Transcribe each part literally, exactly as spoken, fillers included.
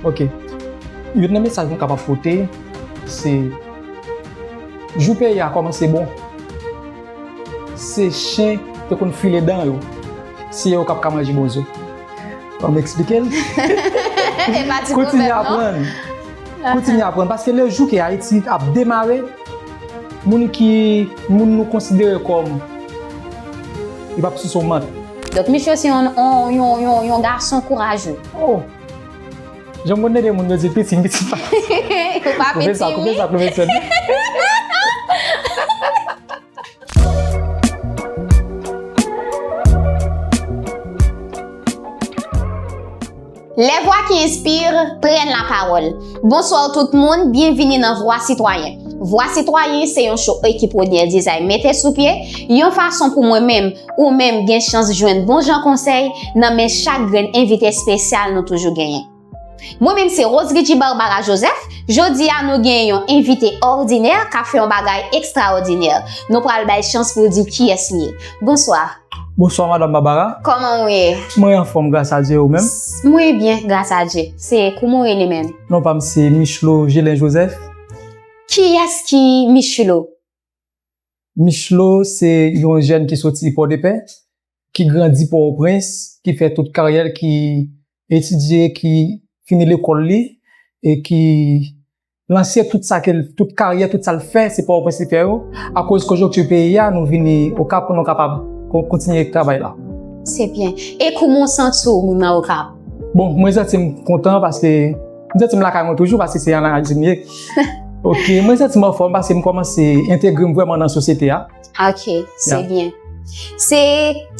Ok. Youn nan mesaj mwen kapab pote, se jou peyi a kòmanse bon, se chen te konn file dan yo, se yo k ap ka manje bon zo. Ban m eksplike l. E pa ti pwoblèm, non? Kontinye aprann. Kontinye aprann. Paske le jou ke Ayiti ap demare, moun ki, moun nou konsidere kòm, li p ap sou son mant. Donk, misye se yon, yon, yon, yon, yon gason kourajè. Oh! Jan m konn tande moun yo di piti m, piti m pa. Ou pa piti, wi. Koupe sa, koupe sa, koupe sa. Les voix qui inspirent prennent la parole. Bonsoir tout moun, byenvini nan Vwa Sitwayen. Vwa Sitwayen se yon show ekip Rodniel Design mete sou pye, yon fason pou mwen menm, ou menm gen chans jwenn bon jan konsèy nan men chak grenn envite espesyal nou toujou genyen. Mwen menm se Rose Richie Barbara Joseph. Jodi a nou gen yon envite òdinè k ap fè yon bagay ekstraòdinè. Nou pral bay chans pou l di kiyès li ye. Bonswa. Bonswa, Madam Barbara. Kòman w ye? Mwen anfòm, gras a Dye, ou menm? Mwen byen, gras a Dye. Se kòman w rele menm? Non pa m se Michlo Gelin Joseph. Kiyès ki Michlo? Michlo se yon jèn ki soti Pòdepè, ki grandi Pòtoprens, ki fè tout karyè l, ki etidye, ki fini lekòl li, e ki lanse tout sa ke l, tout karyè, tout sa l fè, se Pòtoprens li fè yo. Akoz konjonkti peyi a, nou vini Okap pou nou kapab kon-, kontinye travay la. Se byen. E kòman w santi w nan Okap? Bon, mwen santi m kontan paske m santi m lakay mwen toujou paske se an Ayiti m ye. Ok, mwen santi m anfòm paske m kòmanse entegre m vrèman nan sosyete a. Ok, se byen. Se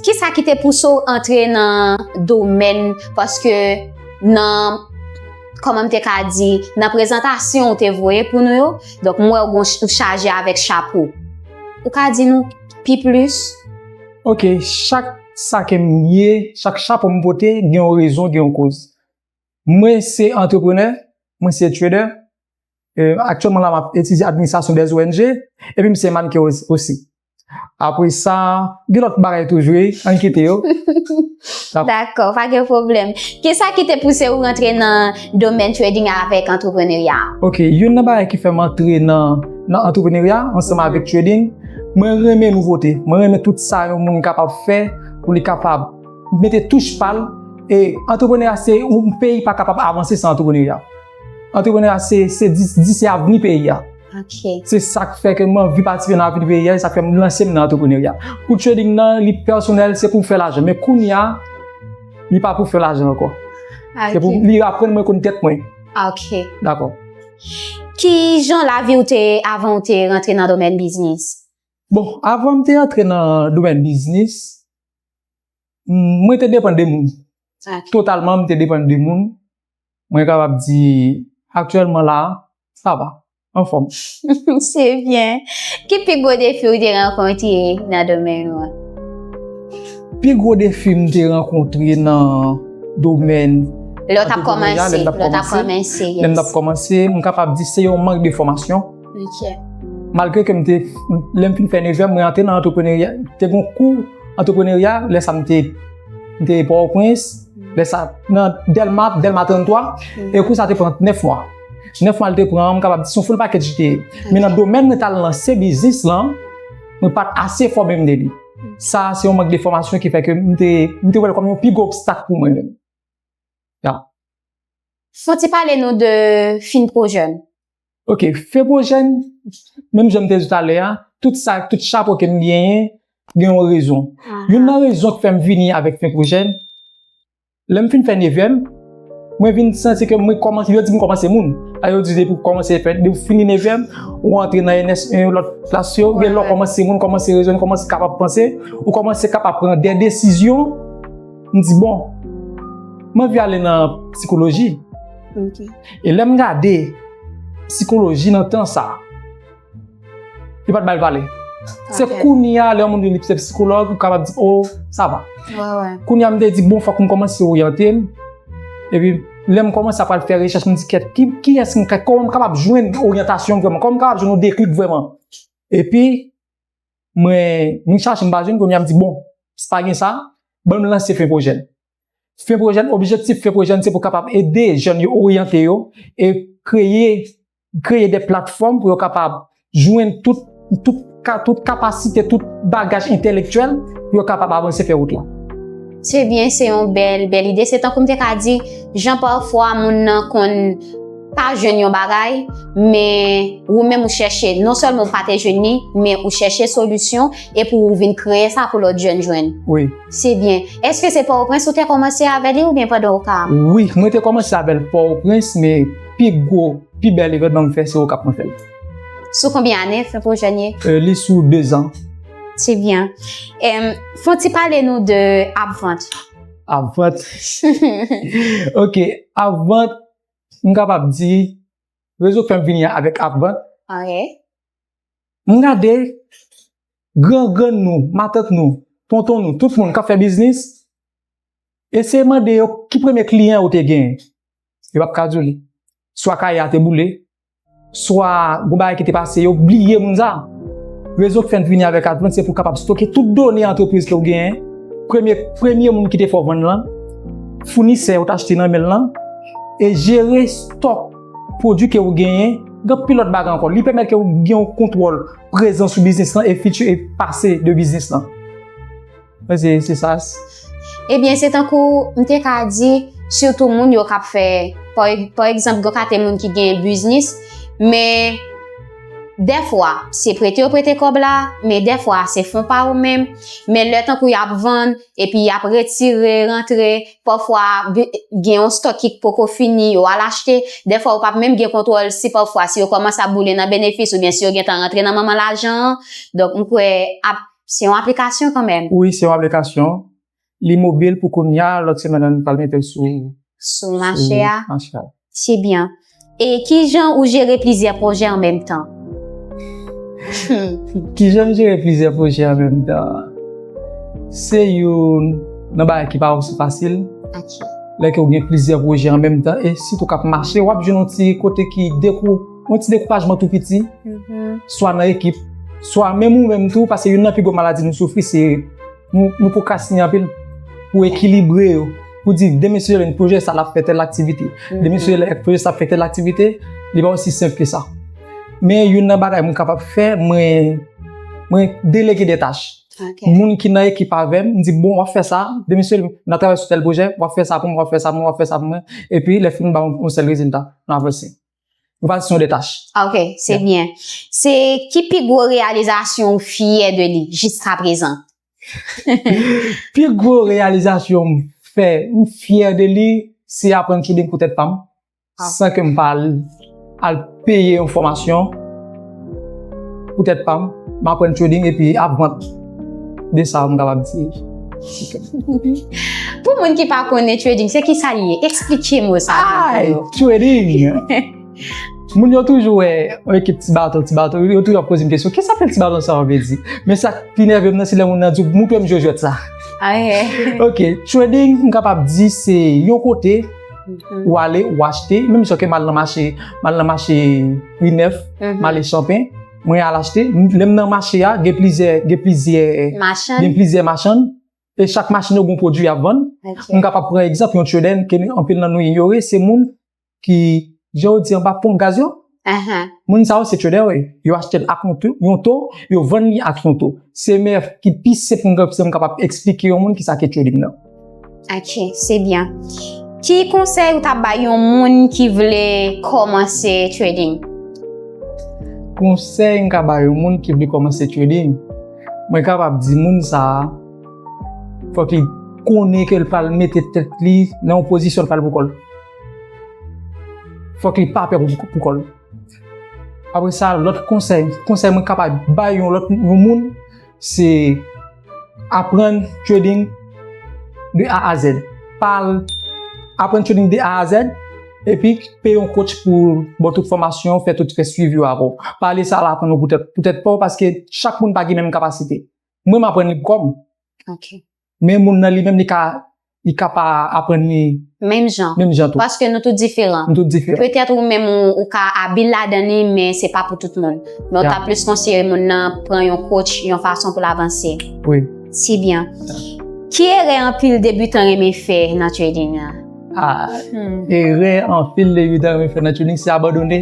kisa ki te pouse w antre nan domèn, paske nan, kòman m te ka di, nan prezantasyon ou te voye pou nou yo, donk m wè w gon ch-, ou chaje avèk chapo. Ou ka di nou pi plis? Ok, chak sa ke m ye, chak chapo m pote, gen yon rezon, gen yon koz. Mwen se antreprenè, mwen se trader. Euh, aktyèlman la, m ap etidye administration des O N G, epi m se mannequin osi. Apre sa, gen lòt bagay toujou, wi, ann kite yo. Dakò. Dakò, pa gen pwoblèm. Kisa ki te pouse w rantre nan domèn trading avèk antreprenerya? Ok, youn nan bagay ki fè m antre nan, nan antreprenerya ansanm avèk trading, mwen renmen nouvote. Mwen renmen tout sa yon moun kapab fè pou li kapab mete touch pa l. E antreprenerya, se yon peyi pa kapab avanse san antreprenerya. Antreprenerya se, se di, di se avni peyi a. Ok. Se sa k fè ke m anvi patisipe nan avni peyi a, e sa k fè m lanse m nan antreprenerya. Pou trading nan, li pèsonèl, se pou fè lajan. Men kounye a, li pa pou fè lajan ankò. Se pou li aprann mwen konn tèt mwen. Ok. Dakò. Ki jan lavi w te ye avan w te rantre nan domèn biznis? Bon, avan m te rantre nan domèn biznis, m-, mwen te depann de moun. Ok. Totalman, m te depann de moun. Mwen kapab di, aktyèlman la, sa va, anfòm. Se byen. Ki pi gwo defi w te rankontre nan domèn ou an? Pi gwo defi m te rankontre nan domèn antreprenerya, lè m t ap kòmanse, lè m t ap kòmanse, m kapab di se yon mank de fòmasyon. Ok. Malgre ke m te, lè m fin fè nevyèm, mwen antre nan antreprenerya, te gen kou antreprenerya, lè sa m te, m te Pòtoprens, lè sa, nan Dèlma, Dèlma trannntwa, e kou sa te pran nèf mwa. Nèf mwa l te pran, m kapab di se yon full package li te ye. Men nan domèn mwen t al lanse biznis lan, mwen pa t ase fòme m de li. Sa, se yon mank de fòmasyon ki fè ke m te, m te wè l kòm yon pi gwo obstak pou mwen menm. Ya. Fè w ti pale nou de Fin Pwojèn. Ok, Fin Pwojèn, menm jan m te di w talè a, tout sa, tout chapo ke m genyen, gen yon rezon. Youn nan rezon k fè m vini avèk Fin Pwojèn, lè m fin fè nevyèm, mwen vin santi ke mwen kòmanse, yo di m kòmanse moun. A yo di depi w kòmanse fè, depi w fini nevyèm, ou antre nan N S, yon lòt klas yo, gen lè w kòmanse moun, kòmanse rezone, kòmanse kapab panse, ou kòmanse kapab pran de desizyon. M di, bon, m anvi ale nan sikoloji. Ok. E lè m gade sikoloji nan tan sa, li pa t bay vale. Se kounye a, lè yon moun vin li se sikològ, ou kapab di, oh, sa va. Kounye a, m te di, bon, fòk m kòmanse oryante m. Epi, lè m kòmanse ap al fè rechèch, m di, kèt, ki, kiyès m ka, kòman m kapab jwenn oryantasyon m vrèman? Kòman m kapab jwenn yon deklik vrèman? Epi, mwen, m chache, m pa jwenn, kounye a, m di, bon, si pa gen sa, ban m lanse Fin Pwojèn. Fen Pwojè, objektif Fen Pwojè se pou kapab ede jèn yo, oryante yo e kreye, kreye de platfòm pou yo kapab jwenn tout, tout, ka- tout kapasite, tout bagaj entèlektyèl pou yo kapab avanse fè wout la. Se byen, se yon bèl, bèl ide. Se tankou m te ka di, jan pafwa moun nan konn pa jwenn yon bagay, men ou menm ou chèche, non sèlman ou pa te jwenn li, men ou chèche solisyon e pou ou vin kreye sa pou lòt jèn jwenn. Wi. Se byen. Èske se Pòtoprens ou te kòmanse avè li oubyen pandan Okap? Wi, mwen te kòmanse avè l Pòtoprens, men pi gwo, pi bèl evènman m fè, se Okap mwen fè l. Sou konbyen ane Fen Pwojè ye? Euh, li sou de zan. Se byen. Em, fè yon ti pale nou de Apvant. Apvant. Ok, Apvant, m kapab di, rezon k fè m vini avèk Apvant. Ok. M gade gran grann nou, matant nou, tonton nou, tout moun k ap fè biznis, eseye mande yo ki premye kliyan ou te genyen. Yo p ap ka di w li. Swa kay a te boule, swa gon bagay ki te pase, yo bliye moun sa. Rezon k fè n vini avèk Apvant se pou kapab stoke tout done antrepriz ke w genyen, premye, premye moun ki te fè w vann lan, founisè ou t achte nan men l lan, e jere stòk pwodui ke w genyen, gen anpil lòt bagay ankò. Li pèmèt ke w gen yon kontwòl prezan sou biznis lan e fiti e pase de biznis lan. Mwen se, se sa. Ebyen, se tankou m te ka di, sitou moun yo k ap fè, pa, pa egzanp, gen kate moun ki gen biznis, men dèfwa, se prete yo prete kòb la, men dèfwa, se fon pa ou menm, men lè tankou y ap vann, epi y ap retire, rantre, pafwa, bi- gen yon stòk ki poko fini, yo al achte, dèfwa, ou p ap menm gen kontwòl si pafwa, si yo kòmanse ap boule nan benefis, oubyen si yo gentan rantre nan manman lajan an. Donk, m kwè, ap, se yon aplikasyon kanmenm. Wi, se yon aplikasyon. Li mobil pou kounye a, lòt semèn nan, nou pral mete l sou, Sou mache a. Mache a. Se byen. E kijan ou jere plizyè pwojè an menm tan? Kijan m jere plizyè pwojè an menm tan? Se youn nan bagay ki pa osi fasil. Ok. Lè ke w gen plizyè pwojè an menm tan, e sitou k ap mache, w ap jwenn yon ti kote ki dekou, yon ti dekourajman tou piti, Mhm. swa nan ekip, swa menm ou menm tou, paske youn nan pi gwo maladi nou soufri, se nou, nou pwokrastine anpil pou ekilibre yo. Pou di, demen si jodi pwojè sa l ap fè tèl aktivite. Demen si jodi pwojè sa ap fè tèl aktivite, li pa osi senp ke sa. Men youn nan bagay mwen kapab fè, mwen, mwen delege de tach. Ok. Moun ki nan ekip avè m, m di, bon, w ap fè sa, demen si jodi, n a travay sou tèl pwojè, w ap fè sa pou mwen, w ap fè sa pou mwen, w ap fè sa pou mwen. Epi, lè fini, ba yon sèl rezilta, nou avanse. Repartisyon de tach. Ok, se byen. Se ki pi gwo reyalizasyon ou fyè de li jiskaprezan? Pi gwo reyalizasyon m fè, m fyè de li, se aprann trading pou tèt pa m, san ke m pa al, al peye yon fòmasyon pou tèt pa m. M aprann trading epi Apvant. De sa, m kapab di. Pou moun ki pa konnen trading, se ki sa li ye? Eksplike mo sa. Ay, trading! Moun yo toujou wè yon ekip ti baton, ti baton, yo toujou ap poze m kesyon, kisa apèl ti baton sa yo vle di? Men sa k pi nève m nan, se lè moun nan di, moutre m jwèt sa. Aye. Ok, trading, m kapab di se yon kote ou ale, ou achte, menm jan ke m al nan mache, m al nan mache Ri Nèf, m ale Chanpen, mwen al achte, lè m nan mache a, gen plizyè, gen plizyè, Machann. Gen plizyè machann, e chak machann yo gen yon pwodui y ap vann. Ok. M kapab pran egzanp yon trader ke anpil nan nou inyore, se moun ki, jan yo di anba pon gaz yo. Ahan. Moun sa yo se trader yo ye. Yo achte l ak yon to, yon to, yo vann li ak yon to. Se mèt ki pi senp mwen kapab eksplike yon moun ki sa ke trading nan. Ok, se byen. Ki konsèy ou ta bay yon moun ki vle kòmanse trading? Konsèy m ka bay yon moun ki vle kòmanse trading, mwen kapab di moun sa a, fòk li konnen ke l pral mete tèt li nan yon pozisyon l pral pou kò l. Fòk li pa pè pou, pou kò l. Apre sa, lòt konsèy, konsèy mwen kapab bay yon lòt yon moun, se aprann trading de A a Z. Pa al aprann trading de A a Z, epi peye yon coach pou ba w tout fòmasyon, fè tout, fè swivi yo avè w. Pa ale sa al aprann yo pou tèt, pou tèt pa w, paske chak moun pa gen menm kapasite. Mwen, m aprann li pou kò m. Ok. Men moun nan li menm, li ka, li ka pa aprann li Menm jan. Menm jan tou. Paske nou tout diferan. Nou tout diferan. Petèt ou menm ou, ou ka abil ladan li, men se pa pou tout moun. Men ou ta plis konseye moun nan pran yon coach, yon fason pou l avanse. Wi. Si byen. Ki erè anpil debitan renmen fè nan trading an? Ah, erè anpil debitan renmen fè nan trading, se abandone.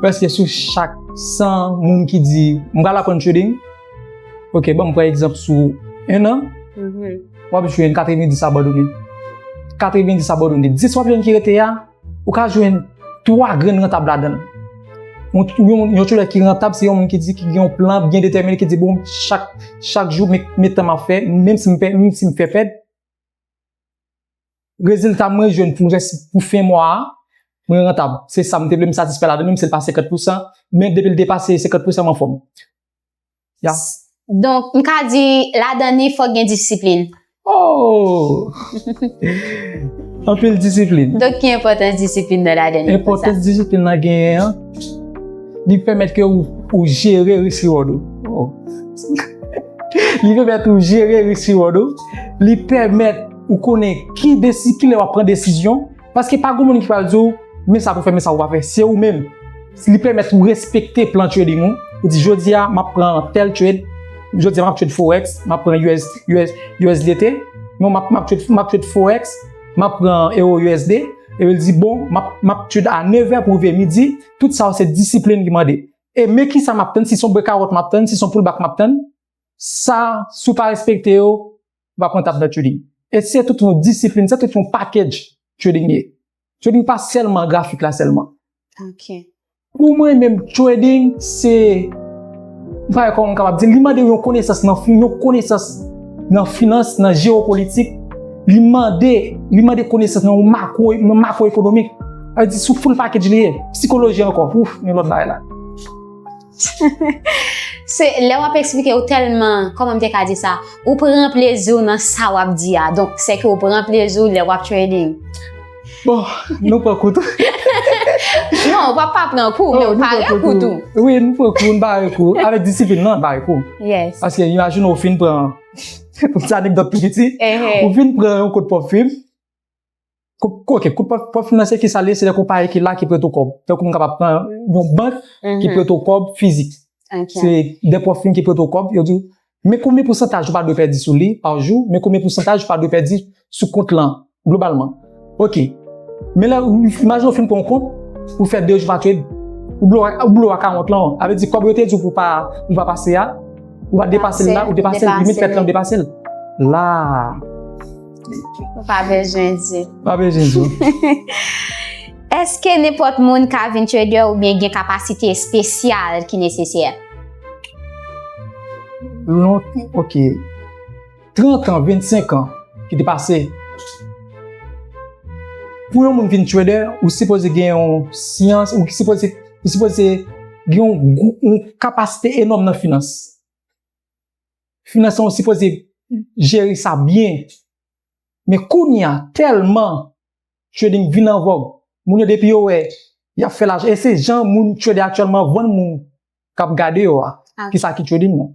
Prèske sou chak san moun ki di, "M pral aprann trading." Ok, bon, m pran egzanp sou en an, w ap jwenn katrevenndis abandone. Katrevenndis abandone. Dis w ap jwenn ki rete a, ou ka jwenn twa grenn rantab ladan l. Yon, yon, yon trader ki rantab, se yon moun ki di, ki gen yon plan byen detèmine, ki di, "Bon, chak, chak jou, men, men tan m ap fè, menm si m fè, menm si m fè pèd, rezilta mwen jwenn pou rès, pou fen mwa a, mwen rantab. Se sa m te vle, m satisfè ladan l, menm si l pa senkant pousan, men depi l depase senkant pousan, m anfòm." Ya. Donk, m ka di, ladan li, fòk gen disiplin. Oh! Anpil disiplin. Donk, ki enpòtans disiplin nan ladan li? Enpòtans disiplin nan genyen an, li pèmèt ke ou, ou jere risk reward ou. Oh. Li pèmèt ou jere risk reward ou. Li pèmèt ou konnen ki desi, ki lè w ap pran desizyon. Paske pa gen moun ki pral di w, "Men sa pou fè, men sa pou pa fè." Se ou menm. Li pèmèt ou respekte plan trading ou. Ou di, "Jodi a, m ap pran tèl trade. Jodi a, m ap trade Forex, m ap pran U S, U S, U S D T. Non, m ap, m ap trade, m ap trade Forex, m ap pran Euro U S D." Epi l di, "Bon, m ap, m ap trade a nevè pou rive midi." Tout sa yo se disiplin ki mande. E men ki sa m ap tann, si se yon breakout m ap tann, si se yon pullback m ap tann, sa, si w pa respekte yo, ou pa pran etap nan trading. E se tout yon disiplin, se tout yon package trading ye. Trading pa sèlman grafik la sèlman. Ok. Pou mwen menm, trading se, m pa wè kòman m kapab di, li mande yon konesans nan fin, yon konesans nan finans, nan jewopolitik, li mande, li mande konesans nan yon makro, nan makro ekonomik. Sa vle di sou full package li ye. Psikoloji ankò, ouf, men lòt bagay la. Se lè w ap eksplike ou tèlman, kòman m te ka di sa, ou pran plezi w nan sa w ap di a. Donk, se ke ou pran plezi w lè w ap trading. Bon, nou pran kou tou. Non, w ap pa pran kou, men ou pare kou tou. Wi, nou pran kou, nou pare kou. Avèk disiplin, non, nou pare kou. Yes. Paske imajine ou fin pran, pou ti anekdòt tou piti, Ehe. Ou fin pran yon kout pòp fim, Kou- kou- ok, kout pòp, pòp fim nan se ki sa l ye, se lè konpayi ki la ki prete w kòb. Tankou m kapab pran yon bank ki prete w kòb fizik. Ok. Se de pòp fim ki prete w kòb, yo di w, men konbyen pousantaj ou pa dwe pèdi sou li pa jou, men konbyen pousantaj ou pa dwe pèdi sou kont lan, globalman. Ok. Men lè, imajine w fin pran yon kont, ou fè de jou pa trade, ou blow, ou blow a kawont lan, sa vle di kòb yo te di w pou pa, ou pa pase a, ou pa depase l la, ou depase l, limit pèt lan, ou depase l. La. Ou pa bezwen di. Pa bezwen di. Èske nenpòt moun ka vin trader oubyen gen kapasite espesyal ki nesesè? Lon, ok. Trant an, vennsenk an ki te pase. Pou yon moun vin trader, ou sipoze gen yon syans, ou sipoze, ou sipoze gen yon, gwo- yon kapasite enòm nan finans. Finans lan, ou sipoze jere sa byen. Men kounye a, tèlman trading vin an vòg, moun yo depi yo wè, y ap fè lajan. E se jan moun trader aktyèlman vann moun k ap gade yo a. Kisa ki trading nan?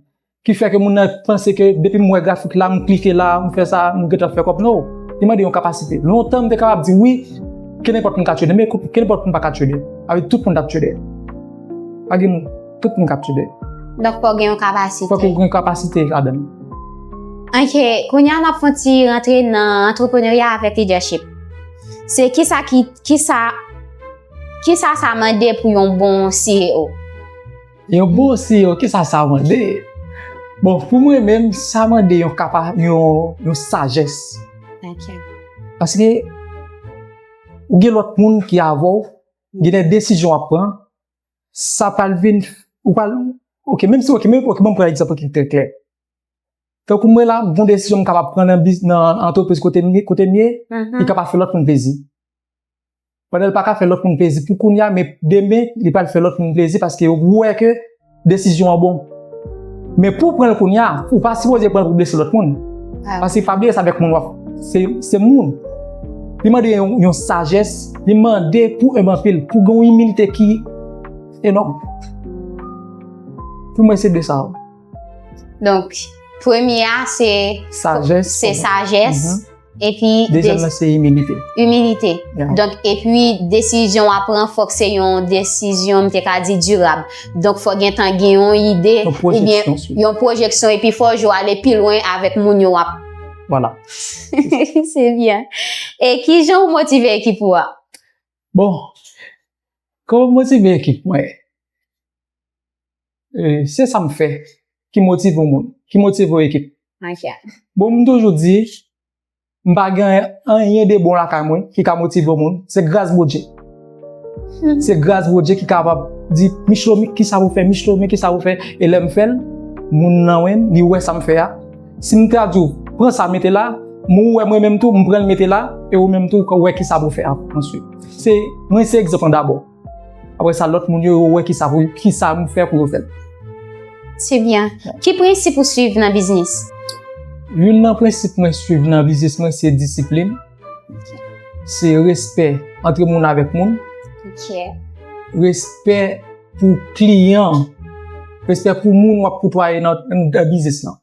Ki fè ke moun nan panse ke depi m wè grafik la, m klike la, m fè sa, m gentan fè kòb. Non. Li mande yon kapasite. Lontan, m te kapab di wi, kenenpòt moun ka trader, men kenenpòt moun pa ka trader. Avèk tout moun t ap trader. Pa gen moun, tout moun k ap trader. Donk, fò gen yon kapasite. Fòk ou gen kapasite ladan l. Ok, kounye a n ap fè yon ti rantre nan antreprenerya avèk leadership. Se kisa ki, kisa, kisa sa mande pou yon bon C E O? Yon bon C E O, kisa sa mande? Bon, pou mwen menm, sa mande yon kapa, yon, yon sajès. Ok. Paske ou gen lòt moun ki avè w, gen de desizyon w ap pran, sa pral vin, ou pral, ok, menm si, ok, menm, ok, ban m pran egzanp ki trè klè. Tankou mwen la, m gon desizyon m kapab pran nan biz, nan antrepriz kote m ye, kote m ye, li kapab fè lòt moun plezi. Pandan l pa ka fè lòt moun plezi pou kounye a, men demen, li pral fè lòt moun plezi paske yo wè ke desizyon an bon. Men pou w pran l kounye a, ou pa sipoze pran l pou blese lòt moun. Paske pa bliye sa avèk moun w ap, se, se moun. Li mande yon, yon sajès, li mande pou enb anpil, pou gen yon imilite ki enòm. Pou mwen, se de sa. Donk, premye a, se Sajès. Se sajès. Epi Dezyèm nan, se imilite. Imilite. Yeah. Donk, epi desizyon w ap pran, fòk se yon desizyon, m te ka di, dirab. Donk, fòk gen tan gen yon ide, Yon pwojeksyon, si. Yon pwojeksyon, epi fò w ale pi lwen avèk moun yo w ap Vwala. Se byen. E kijan ou motive ekip ou a? Bon, kòman m motive ekip mwen? E, se sa m fè ki motive yon moun, ki motive yon ekip. Ok. Bon, m toujou di, m pa gen anyen de bon lakay mwen ki ka motive yon moun. Se gras Bondye. Se gras Bondye ki kapab di, Michlo, men kisa pou fè, Michlo, men kisa pou fè. E lè m fè l, moun nan menm, li wè sa m fè a. Si m te a di w, pran sa, mete la, mwen wè mwen menm tou, m pran l mete la, e ou menm tou, ou wè kisa pou fè ap-, answit. Se, mwen se egzanp lan dabò. Apre sa, lòt moun yo, yo wè kisa pou, kisa m fè pou yo fè l. Se byen. Ki prensip ou swiv nan biznis? Youn nan prensip mwen swiv nan biznis mwen, se disiplin. Se respè antre moun avèk moun. Ok. Respè pou kliyan. Respè pou moun w ap koutwaye nan, nan biznis lan.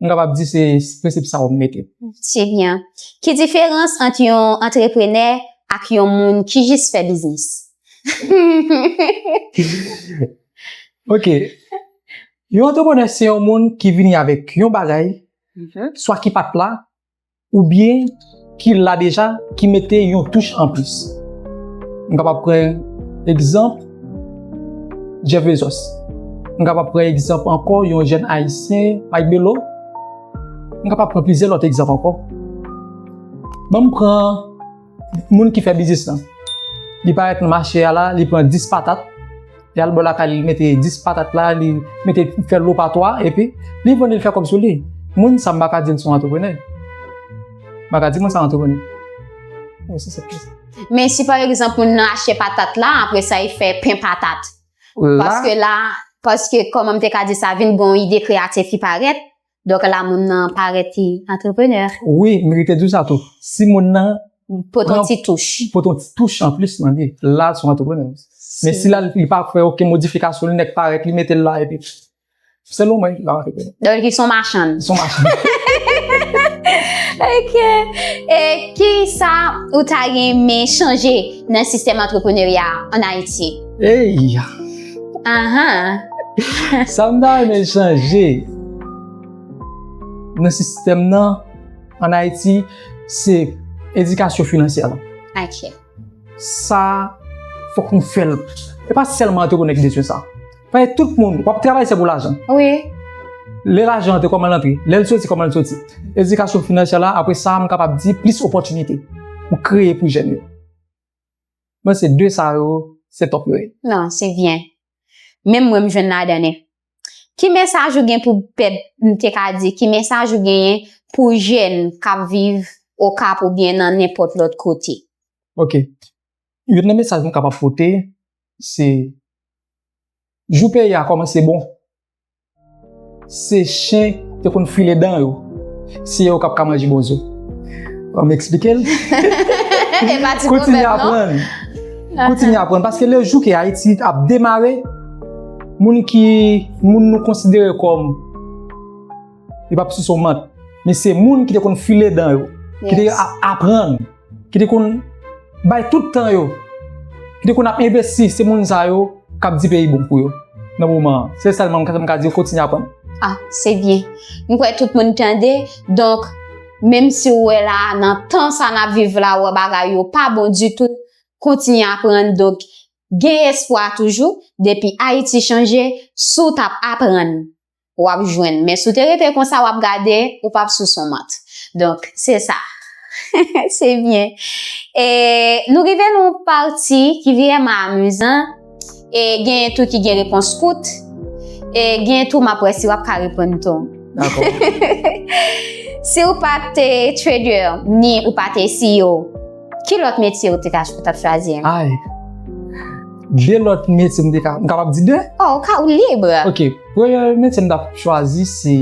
M kapab di se prensip sa yo m mete. Se byen. Ki diferans ant yon antreprenè ak yon moun ki jis fè biznis? Ok. Yon antreprenè se yon moun ki vini avèk yon bagay, swa ki pa t la, oubyen ki la deja, ki mete yon touch anplis. M kapab pran egzanp Jeff Bezos. M kapab pran egzanp ankò yon jèn ayisyen, Mike Bello. M kapab pran plizyè lòt egzanp ankò. Ban m pran moun ki fè biznis lan. Li parèt nan mache a la, li pran dis patat. Li al bò lakay li, li mete dis patat la, li mete fè lo pa twa, epi li vann li fè kòb sou li. Moun sa m pa ka di l se yon antreprenè. M pa ka di moun sa antreprenè. Wi, se sa k fè sa. Men si pa egzanp moun nan achte patat la, apre sa li fè pen patat. La, Paske la, paske kòman m te ka di sa, vin gen yon ide kreyatif ki parèt, donk la moun nan parèt li antreprenè. Wi, m te di w sa tou. Si moun nan Pote yon ti touch. Pote yon ti touch anplis nan li, la se yon antreprenè. Men si la, li pa fè okenn modifikasyon, li nèk parèt, li mete l la, epi selon mwen, la antreprenè. Donk li se yon machann. Li se yon machann. Ok. E ki sa ou ta renmen chanje nan sistèm antreprenerya an Ayiti? Ey! Ahan. Sa m ta renmen chanje nan sistèm nan an Ayiti, se edikasyon finansyè la. Ok. Sa, fòk nou fè l. E pa sèlman antreprenè ki bezwen sa. Paske tout moun, w ap travay se pou lajan. Wi. Lè lajan antre, kòman l antre? Lè l soti, kòman l soti? Edikasyon finansyè la, apre sa, m kapab di plis opòtinite pou kreye pou jèn yo. Mwen se de sa yo, se top yo ye. Non, se byen. Menm mwen m jwenn ladan l. Ki mesaj ou gen pou pèp, m te ka di, ki mesaj ou genyen pou jèn k ap viv Okap oubyen nan nenpòt lòt kote? Ok. Youn nan mesaj mwen kapab pote, se jou peyi a kòmanse bon. Se chen te konn file dan yo. Se yo k ap ka manje bonzo. Ban m eksplike l. E pa ti Kontinye pwoblèm, non? Aprann. Kontinye aprann. Paske le jou ke Ayiti ap demare, moun ki, moun nou konsidere kòm, li p ap sou son mant. Men se moun ki te konn file dan yo, ki te Yes. ap aprann, ki te konn bay tout tan yo, ki te konn ap envesti, se moun sa yo k ap di peyi bon pou yo nan moman an. Se sèlman sa m ka di yo, kontinye aprann. Ah, se byen. M kwè tout moun tande. Donk, menm si w wè la, nan tan sa n ap viv la, w wè bagay yo pa bon ditou, kontinye aprann. Donk, gen espwa toujou. Depi Ayiti chanje, si w t ap aprann, w ap jwenn. Men si w te rete konsa, w ap gade, ou p ap sou son mant. Donk, se sa. Se byen. E nou rive nan yon pati ki vrèman amizan. E genyen tou ki gen repons kout. E genyen tou, m ap wè si w ap ka reponn tou. Dakò. Si w pa t trader, ni ou pa t C E O, ki lòt metye ou te ka, ou t ap chwazi? Ay. De lòt metye m te ka, m kapab di de? Oh, ou ka, ou lib. Ok. Premye metye m t ap chwazi, se,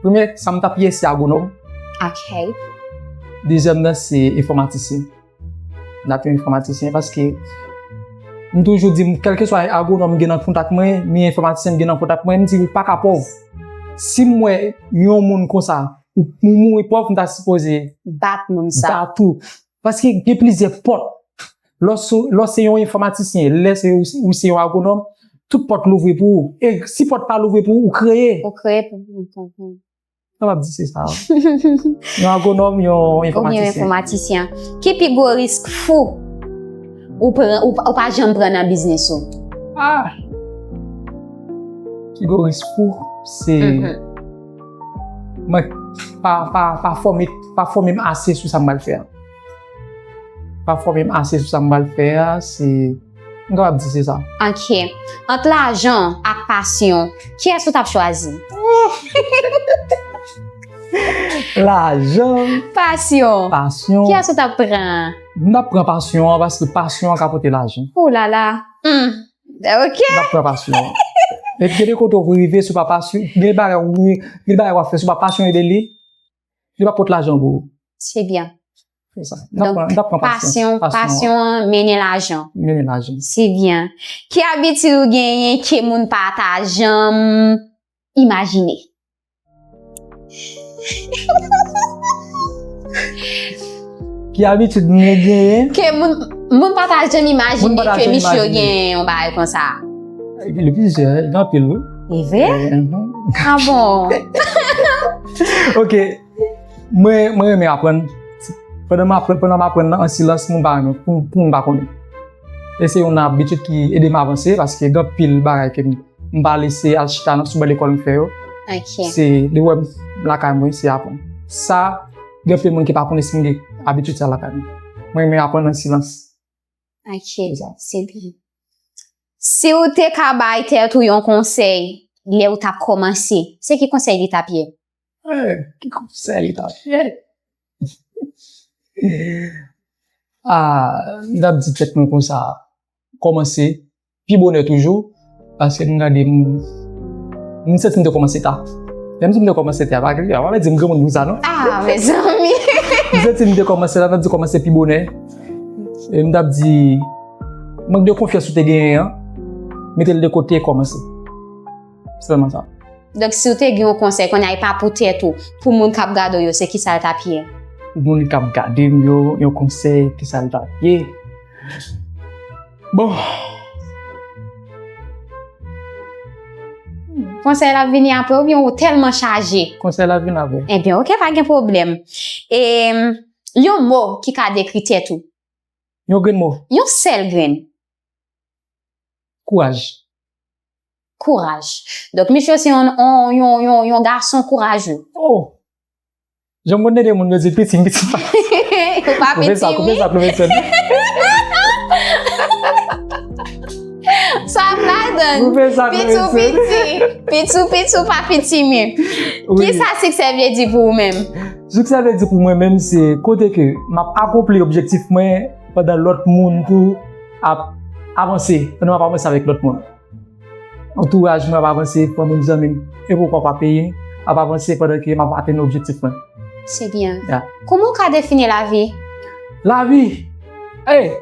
premye, sa m t ap ye, se agwonòm. Ok. Dezyèm nan, se enfòmatisyen. M t ap yon enfòmatisyen paske m toujou di, m, kèlkeswa agwonòm m gen nan kontak mwen, ni enfòmatisyen m gen nan kontak mwen, m di, ou pa ka pòv. Si m wè yon moun konsa, ou, ou mouri pòv, m ta sipoze Bat moun sa. bat ou. Paske gen plizyè pòt. Lè w se, lè w se yon enfòmatisyen, lè se, ou se yon agwonòm, tout pòt louvri pou ou. E si pòt pa louvri pou ou, ou kreye. Ou kreye pou, pou, pou. Kapab di se sa. Yon agwonòm, yon enfòmatisyen. Ou byen enfòmatisyen. Ki pi gwo risk fou ou pran, ou, ou pa janm pran nan biznis ou? Ah! Pi gwo risk fou, se mwen pa, pa, pa fòme, pa fòme m ase sou sa m pral fè a. Pa fòme m ase sou sa m pral fè a, se, m kapab di se sa. Ok. Ant lajan ak pasyon, kiyès ou t ap chwazi? Lajan. Pasyon. Pasyon. Kiyès ou t ap pran? M t ap pran pasyon an paske pasyon an ka pote lajan. Ou la la. Hmm. Ok. M t ap pran pasyon an. Epi gen de kote ou rive sou pa pasyon, gen bagay ou, gen bagay w ap fè sou pa pasyone de li, li pa pot lajan pou ou. Se byen. Se sa. M t ap pran, m t ap pran pasyon. Donk, pasyon, pasyon an mennen lajan. Mennen lajan. Se byen. Ki abitid ou genyen ke moun pa ta janm imajine? Ki abitid mwen genyen? Ke moun, moun pa ta janm imajine ke Michio genyen yon bagay konsa. Li plizyè, gen anpil, wi. E vre? Ah bon? Ok. Mwen, mwen renmen aprann. Pandan m aprann, pandan m aprann nan an silans, moun pa renmen, pou, pou moun pa konnen. E se yon abitid ki ede m avanse, paske gen anpil bagay ke m, m pa lese al chita nan sou ban lekòl m fè yo. Ok. Se li wè m lakay mwen, se aprann. Sa, gen anpil moun ki pa konnen si m gen abitid sa lakay mwen. Mwen renmen aprann an silans. Ok, se byen. Si w te ka bay tèt ou yon konsèy lè w t ap kòmanse, se ki konsèy li t ap ye? Eh, ki konsèy li t ap ye? Ah, m t ap di tèt mwen konsa, kòmanse pi bonè toujou, paske m gade m, m santi m te kòmanse ta. Lè m di m te kòmanse ta, pa, pa vle di m granmoun konsa, non. Ah, mezanmi. M santi m te kòmanse ta, m t ap di kòmanse pi bonè. E m t ap di, mank de konfyans ou te genyen an, mete l de kote e kòmanse. Sèlman sa. Donk, si w te gen yon konsèy, kounye a, e pa pou tèt ou, pou moun k ap gade w yo, se kisa l t ap ye? Pou moun k ap gade m yo, yon konsèy, kisa l t ap ye? Bon. Konsèy la vini apre oubyen ou tèlman chaje? Konsèy la vini apre. Ebyen, ok, pa gen pwoblèm. E yon mo ki ka dekri tèt ou? Yon grenn mo. Yon sèl grenn. Kouraj. Kouraj. Donk, Michio se yon, yon, yon, yon, yon gason kourajou. Oh! Jan m konn tande moun yo di piti m, piti m pa. Ou pa piti m, wi. Koupe sa, koupe sa, koupe sa. Sa ap ladan. Koupe sa, koupe sa. Piti w piti. Piti w piti, w pa piti m. Wi. Kisa siksè vle di pou ou menm? Siksè vle di pou mwen menm, se kote ke m ap akonpli objektif mwen pandan lòt moun tou ap avanse, pandan m ap avanse avèk lòt moun. Antouraj mwen ap avanse, fanmi m, zanmi m, e poukwa pa peyi m ap avanse pandan ke m ap atenn objektif mwen. Se byen. Ya. Kòman w ka defini lavi? Lavi! Ey!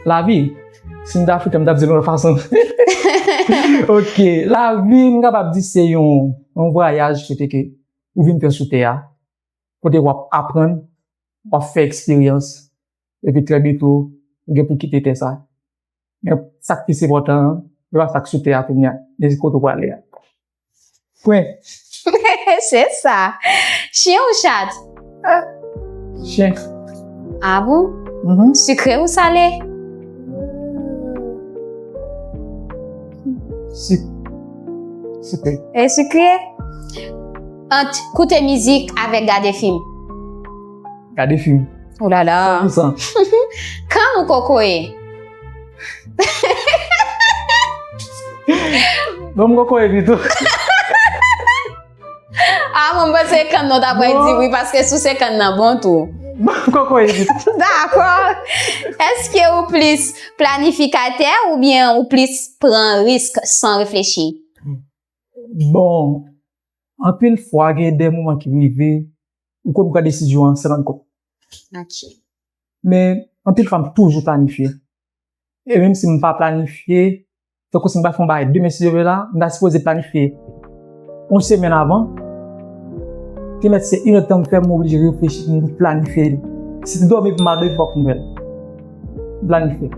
Lavi! Si m te Afriken, m t ap di l yon lòt fason. Ok, lavi, m kapab di se yon, yon vwayaj kote ke ou vin fè sou tè a, kote w ap aprann, w ap fè eksperyans, epi trè byento, ou gen pou kite tè sa. Men sa k pi enpòtan an, se pa sa k sou tè a kounye a, men se kote w prale a. Pwen. Se sa. Chen ou chat? Chen. Ah bon? Mhm. Sikre ou sale? Sik. Sikre. E sikre? Ant koute mizik avèk gade fim? Gade fim. Oh la la. San pou san. Kann ou kokoye? Bon, m kokoye pito. Ah, mwen panse kann nan w ta pral di wi, paske sou se kann nan bon tou. Bon, m kokoye pito. Dakò. Èske ou plis planifikatè oubyen ou plis pran risk san reflechi? Bon, anpil fwa, gen de moman ki rive, ou konn pran desizyon an san rann kont. Ok. Men, anpil fwa, m toujou planifye. E menm si m pa planifye, tankou si m pral fè yon bagay demen, si Dye vle la, m ta sipoze planifye yon semèn avan. Te mèt se inèdtan m fè, m oblije reflechi pou m planifye li. Si se dòmi pou m al dòmi, fòk m fè l. M planifye.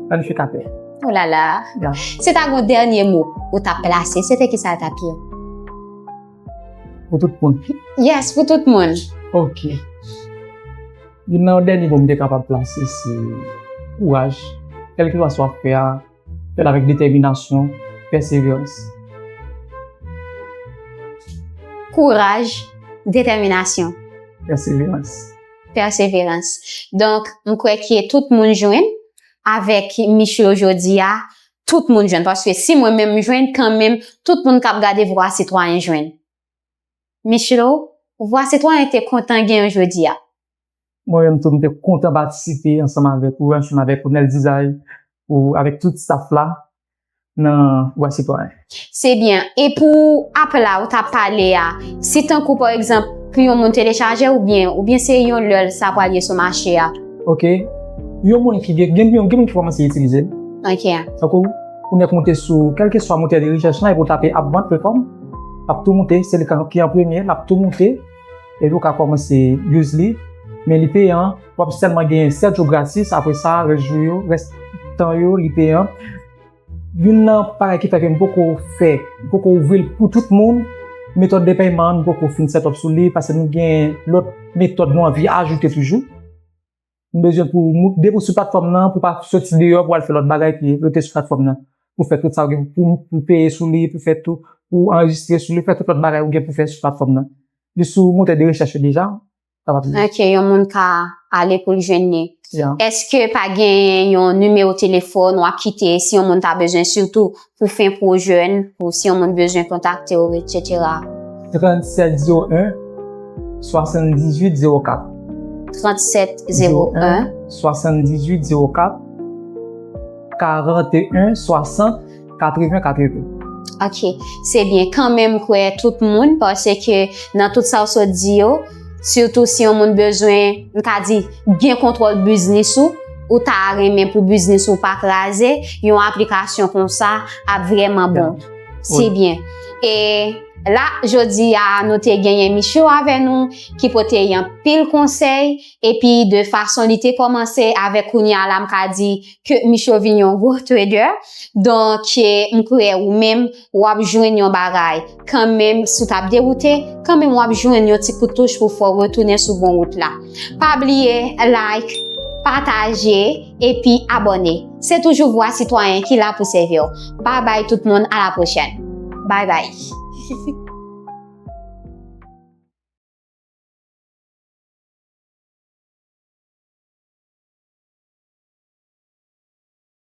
Planifikatè. Oh la la. Ya. Si ta gen yon dènye mo ou ta plase, se te kisa l t ap ye? Pou tout moun. Yes, pou tout moun. Ok. Youn nan dènye mo m te kapab plase se kouraj. Kèlkeswa sa w ap fè a, fè l avèk detèminasyon, pèseverans. Kouraj, detèminasyon, Pèseverans. Pèseverans. Donk, m kwè ke tout moun jwenn avèk Michlo jodi a, tout moun jwenn. Paske si mwen menm m jwenn, kanmenm, tout moun k ap gade Vwa Sitwayen jwenn. Michlo, Vwa Sitwayen te kontan genyen w jodi a. Mwen menm tou, m te kontan patisipe ansanm avèk ou, ansanm avèk Ronel Dizay, ou avèk tout staff la nan Vwa Sitwayen. Se byen. E pou app la ou t ap pale a, si tankou pa egzanp pou yon moun telechaje oubyen oubyen se yon lè sa pral ye sou mache a. Ok. Yon moun ki gen gen gen moun ki kòmanse itilize l. Ok. Tankou ou nèk moute sou kèlkeswa motè de rechèch lan epi ou tape app vant pwen kòm, l ap tou moute, se li ki an premye, l ap tou moute. Epi ou ka kòmanse use li, men li peyan, w ap sèlman genyen sèt jou gratis, apre sa rès jou yo, rès tan yo li peyan. Youn nan bagay ki fè ke m poko fè, m poko ouvri l pou tout moun, metòd de pèyman an, m poko fin set up sou li, paske nou gen lòt metòd nou anvi ajoute toujou. M bezwen pou, depi w sou platfòm nan, pou w pa soti deyò pou w al fè lòt bagay ki rete sou platfòm nan. Pou fè tout sa w gen pou, pou peye sou li, pou fè tout, pou anrejistre sou li, fè tout lòt bagay ou gen pou fè sou platfòm nan. Li sou motè de rechèch yo deja. Ok, yon moun ka ale pou l jwenn li. Èske pa gen yon nimewo telefòn w ap kite si yon moun ta bezwen, sitou pou fen pwojè n, pou si yon moun bezwen kontakte w, etsetera? Trannsèt zewo en, swasanndizuit zewo kat. Trannsèt zewo en, swasanndizuit zewo kat, karanteyen swasant, katreven katreven. Ok, se byen. Kanmenm kwè tout moun, paske nan tout sa w sot di yo, sitou si yon moun bezwen, m ka di, gen kontwòl biznis ou, ou ta renmen pou biznis ou pa kraze, yon aplikasyon konsa ap vrèman bon. Se byen. E la, jodi a, nou te genyen Michlo avè nou, ki pote anpil konsèy, epi de fason li te kòmanse avèk kounye a la, m ka di ke Michlo vin yon gwo trader. Donk, eh, m kwè ou menm, w ap jwenn yon bagay. Kanmenm, si w t ap dewoute, kanmenm w ap jwenn yon ti kout touch pou fè w retounen sou bon wout la. Pa bliye like, pataje, epi abòne. Se toujou Vwa Sitwayen ki la pou sèvi w. Babay tout moun, a la pwochèn. Babay.